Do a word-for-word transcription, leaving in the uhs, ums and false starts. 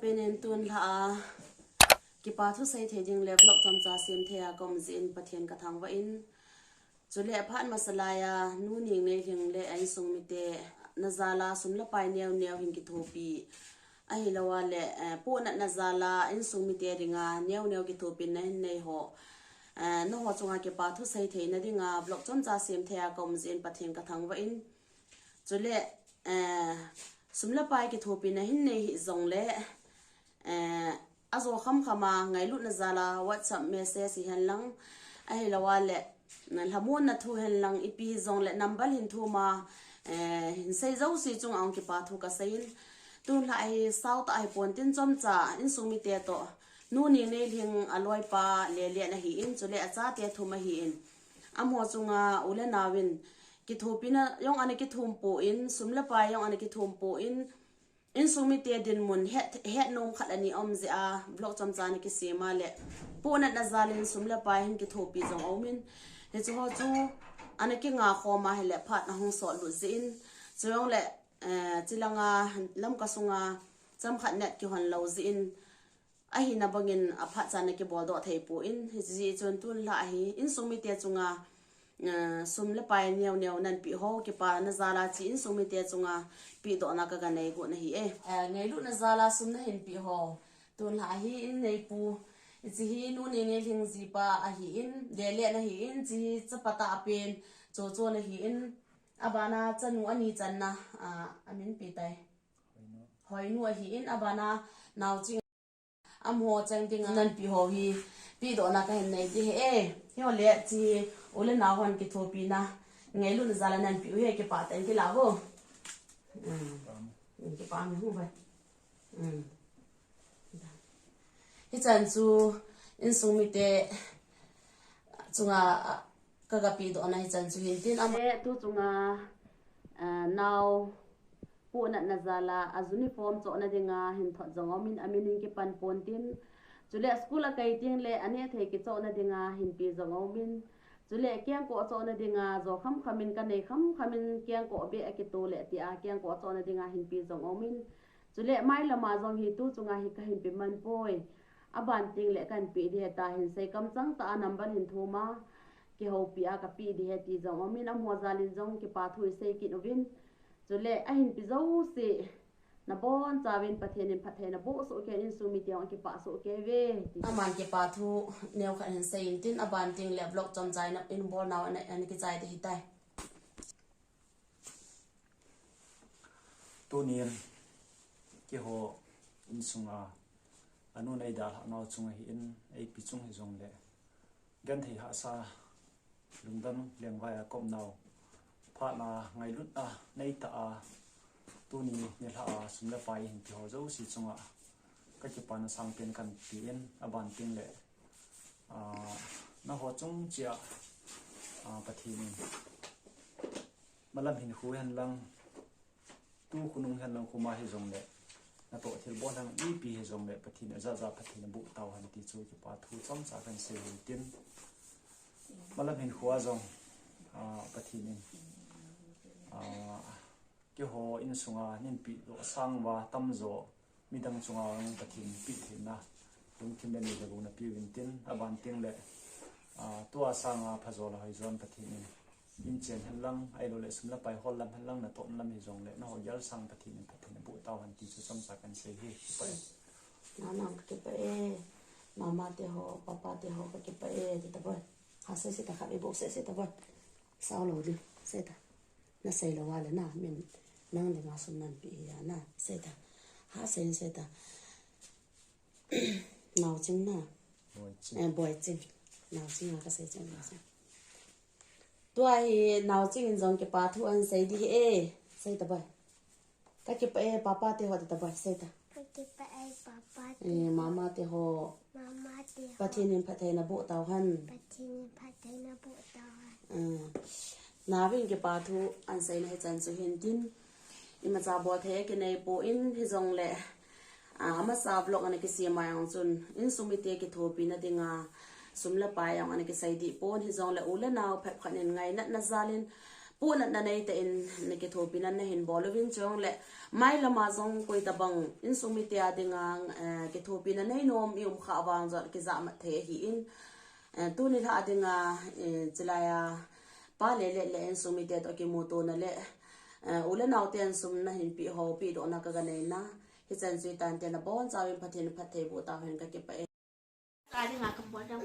Penin tun lha a kipa thu sei thei ding le vlog chomcha sem thei a ka um jeh in Pathen ka thangvah in. Chule phat masa lai a nu Ningneilhing le a insung mite na jal a sum le pai neo neo hin kithopi ahilou a le, eh, pohnatna jal a insung mite dinga neo neo kithopina hin nei ho, eh, na ho chunga kipa thu sei theina dinga vlog chomcha sem thei a ka um jeh in Pathen ka thangvah in. Chule, eh, sum le pai kithopina hin nei hih jongle, eh, ajo kham kham a ngailutna jal a WhatsApp message hi hen lang, ahilou a le, na lhamonna thu hen lang, ipi hi jongle number hin thum a, eh, hin sei jouse chunga hung kipa thu ka sei in. Tun lha hi sao tah hi pon tin chomcha insung mite toh, nu Ningneilhing a loipa Lelen ahi in, chule a chate thum ahi in. Amaho chunga u le nao in kithopina jong ana kithum pon, sum le pai jong ana kithum pon, insung mite dinmun het, het nom khat ani um jeh a vlog chomcha ana kisem a le, pohnatna jal in sum le pai hin kithopi jong a um in, hiche ho chu ana kinga khom a hile phat ahung sot lut jeh in, chujongle, eh, chilanga Lamka sunga chomkhat net kihon lou jeh in, ahina bangin aphat chan ana kibol doh thei pon, hijeh chun tun lha hi insung mite chunga, eh, sum le pai neo neo nan pe ho, kipana jal a hiche insung mite chunga pedohna ka ga nei got ahi e. Eh, ngailutna jal a sum na hin pe ho, tun lha hi in neipu, hiche hi nu Ningneilhing jipa ahi in, Lelen ahi in, hiche hi chapa tah pen Chochon ahi in, abana chanu ani channa, ah, amin ipi tai, Hoinu ahi in, abana Naoching. Amaho cheng dinga nan pe ho hi pedohna ka hin nei ding ahi e. Hiho le hiche u le nao hon kithopina ngailutna jal a nan pe u hi kipah tah in kila vo. Um, kipah mi hu vai. Um. Hichan chu insung mite chunga, ah, ka ga pedohna hichan chu hin tin, ama le tu chunga, ah, nao pohnatna jal a, a uniform chohna dinga hin thot jong a um in, amin hin kipan pon tin. Chule school a kai teng le aneh thei kichohna dinga hin pe jong a um in. Chule kengkoh chohna dinga jo kham kham in ka nei kham kham in kengkoh beh a kito le tia kengkoh chohna dinga hin pe jong a um in. Chule mailam a jong hi tu chunga hi ka hin pe man poi. Aban teng le kan pe ding ahi ta, hin sei kamchang tah a number hin thum a, kihoupi a ka pe ding ahi ti jong a um in, amaho jal in jong kipa thu i sei kit uvin. Chule ahin pe jouse, nabonchauvin Pathen in phattheina boh soh kei in, insung mite hung kipah soh kei uve ti. Aman kipa thu neo khat hin sei in tin, aban teng le vlog chomcha in, in bol nau ana, ana kichai ding ahi tai. Tunin keiho insunga, anu nei dalhah nau chung ahin, eipi chung hijongle, genthei hahsa, lungdam lengvai a ka um nau, phatna ngailutna nei tah a, tuni nilhah a sum le pai hin pe ho jouse chunga ka kipana sangpen kan pe in, aban teng le, ah, nangho chung cheh a, ah, Pathen in malam hinkho hen lang, tu khonung hen lang, koma hijongle, natoh thilbol hen lang, ipi hijongle, Pathen in ajat jat a Pathen in boh tauhen ti chu kipa thu chomcha kan sei u hitin. Malam hinkho a jong, ah, Pathen in, ah, keiho insunga nin pedoh sang uva tamjo, midang chunga jong Pathen in pehtheina, lungthim le neilou na pe uvin tin, aban teng le, ah, tua sanga phajo le hoijo in Pathen in inchen hen lang, ahilou le sum le pai hol lam hen lang, natoh lam hijongle, nangho gel sang Pathen in phattheina boh tauhen ti chu chomcha kan sei hi, kipa e. Nana ka kipa e, mama te ho, papa te ho ka kipa e, ti ta boi. Ha sei sei ta, khat iboh sei sei ta boi. Sao lou ding, sei ta. Na sei lou a le na, min nang dinga sum nan pe hi a na, sei ta. Ha sei sei ta. Naoching na. Boiching. Eh, Boiching. Naoching a ka sei chang Naoching. Tua hi Naoching in jong kipa thu ahin sei ding ahi e. Sei ta boi. Ka kipa e papa te ho ti ta boi, sei ta. Ka kipa e papa te ho. Eh, mama te ho. Mama te ho. Pathen in phattheina boh tauhen. Pathen in phattheina boh tauhen. Eh, naovin kipa thu ahin seina hichan chu hin tin. Imacha bol thei akinei poi, hijongle, ah, amasa vlog ana kisem a jong chun, insung mite kithopina dinga, sum le pai jong ana kisei deh pon, hijongle u le nao phabep khat in ngainatna jal in, Natna neitah in nakithopina nahin bol uvin chule, mailama jong koitabang insung mite a dinga, eh, kithopina neinom i um kha vang jong kijahmat thei ahin. Eh, tuni lha dinga, eh, chilai a pa le le le insung mite toh kimutona le, eh, u le nao ten sum nahin peh ho, pehdohna kaga neina. Hichan chu hitan te, nabonchauvin Pathen in phatthei boh tauhen, kakipah e. Ka dinga kabol dam.